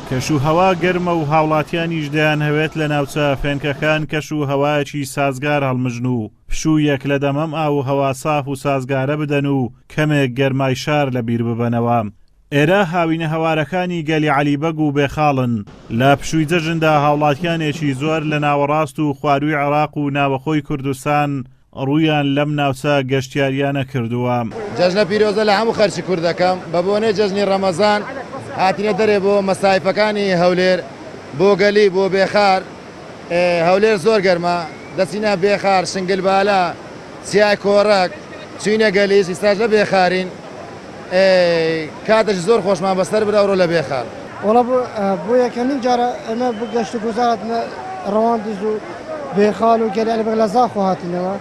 کەشوهەوا گەرمە و هاوڵاتیانیش دەیانهەوێت لە ناوچە فێنکەکان کەش و هەوایەکی سازگار هەڵمژن و پشوویەک لە دەم ئەم ئاو و هەوا ساف و سازگارە بدەن و کەمێک گەرمای شار لە بیر ببەنەوە. ئێرە هاوینەهەوارەکانی گەلی عەلی بەگ و بێخاڵن. لە پشووی جەژندا هاوڵاتیانێکی زۆر لە ناوەڕاست و خوارووی عێراق و ناوەخۆی کوردستان ڕوویان لەم ناوچە گەشتیارییانە کردووە. جەژنە پیرۆزە لە هەموو خەرکی کورد دەکەم، بە بۆنەی جەژنی ڕەمەزان هاتینە دەرێ بۆ مەسایفەکانی هەولێر، بۆ گەلی، بۆ بێخار، هەولێر زۆر گەرمە، دەچینە بێخار، شنگلبالە، چیای کۆڕەک، چوینە گەلیش، ئیستاش لە بێخارین، کاتێکی زۆر خۆشمان بەسەر برد ئەوڕۆ لە بێخار. وەڵا بۆ یەکەمین جارە ئێمە بۆ گەشت و گوزار هاتینە ڕەواندز و بێخال و گەلی عەلی بەگ لە زاخۆ هاتینەوە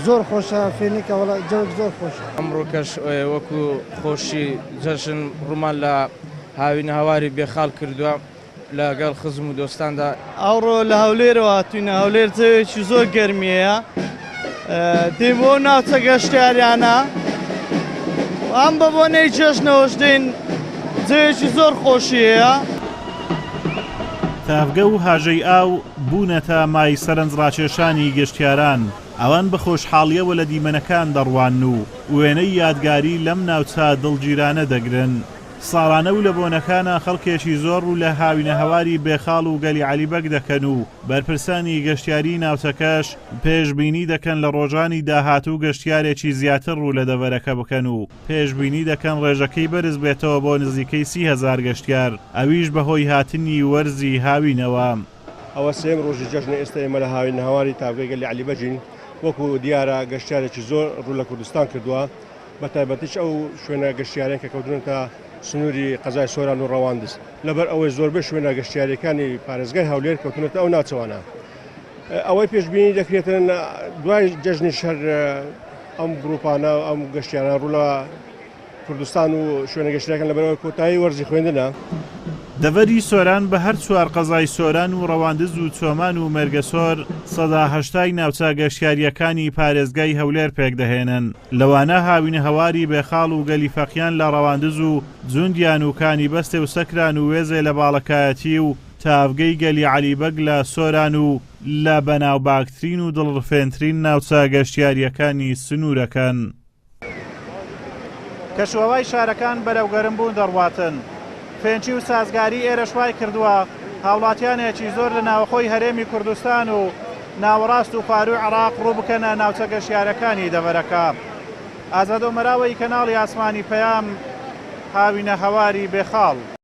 زۆر خۆشە فێنکە وەڵا جەوک زۆر خۆشە. ئەمڕۆکەش وەکو خۆشی جەژن ڕوومان لە هاوینەهەواری بێخاڵ کردووە. لەگەڵ خزم و دۆستاندا. ئەوڕۆ لە هەولێرەوە هاتوینە، هەولێر جەوێکی زۆر گەرمیەیە، دێین بۆ ناوچە گەشتیاریانە، ئەم بە بۆنەی جەژنەوەش دێین، جەوێکی زۆر خۆشی هەیە. تاڤگە و هاژەی ئاو بوونەتە مای سەرنجڕاکێشانی گەشتیاران، ئەوان بە خۆشحاڵییەوە لە دیمەنەکان دەڕوانن و وێنەی یادگاری لەم ناوچە دڵگیرانە دەگرن. ساڵانە و لە بۆنەکانا خەڵکێکی زۆر ڕوو لە هاوینەهەواری بێخاڵ و گەلی عەلی بەگ دەکەن و بەرپرسانی گەشتیاریی ناوچەکەش پێشبینی دەکەن لە ڕۆژانی داهاتوو گەشتیارێکی زیاتر ڕوو لە دەڤەرەکە بکەن و پێشبینی دەکەن ڕێژەکەی بەرز بێتەوە بۆ نزیکەی 30,000 گەشتیار ئەویش بەهۆی هاتنی وەرزی هاوینەوە. ئەوە سێیەم ڕۆژی جەژنە ئێستا ئێمە لە هاوینەهەواری تاڤگەی گەلی عەلی بەگین، وەکو دیارە گەشتیارێکی زۆر ڕوو لە کوردستان کردووە. بەتایبەتیش ئەو شوێنە گەشتیاریان کە کەوتونەتە سنووری قەزای سۆران و ڕەواندز، لەبەر ئەوەی زۆربەی شوێنە گەشتیاریەکانی پارێزگای هەولێر کەوتونەتە ئەو ناوچەوانە. ئەوەی پێشبینی دەکرێتن دوای جەژنی شەر ئەم گروپانە ئەم گەشتیاران ڕوو لە کوردستان و شوێنە گەشتیارەکان لەبەرئەوەی کۆتایی وەرزی خوێندنە. دەڤەری سۆران بە هەر چوار قەزای سۆران و ڕەواندز و چۆمان و مێرگەسۆر سەدا هەشتای ناوچە گەشتیارییەکانی پارێزگای هەولێر پێکدەهێنن، لەوانە هاوینەهەواری بێخاڵ و گەلی فەقیان لە ڕەواندز و جوندیان و کانی بەستێ و سەکران و وێزێ لە باڵەکایەتی و تاڤگەی گەلی عەلی بەگ لە سۆران و لە بەناوباگترین و دڵڕفێنترین ناوچە گەشتیارییەکانی سنوورەکەن. کەشوهەوای شارەکان بەرەو گەرمبوون دەڕواتن، فێنکی و سازگاری ئێرەش وایکردووە هاوڵاتیانێکی زۆر لە ناوەخۆی هەرێمی کوردستان و ناوەڕاست و خوارووی عێراق ڕووبکەنە ناوچە گەشتیارەکانی دەڤەرەکە. ئازاد ئۆمەراوەی کەناڵی ئاسمانی پەیام، هاوینەهەواری بێخاڵ.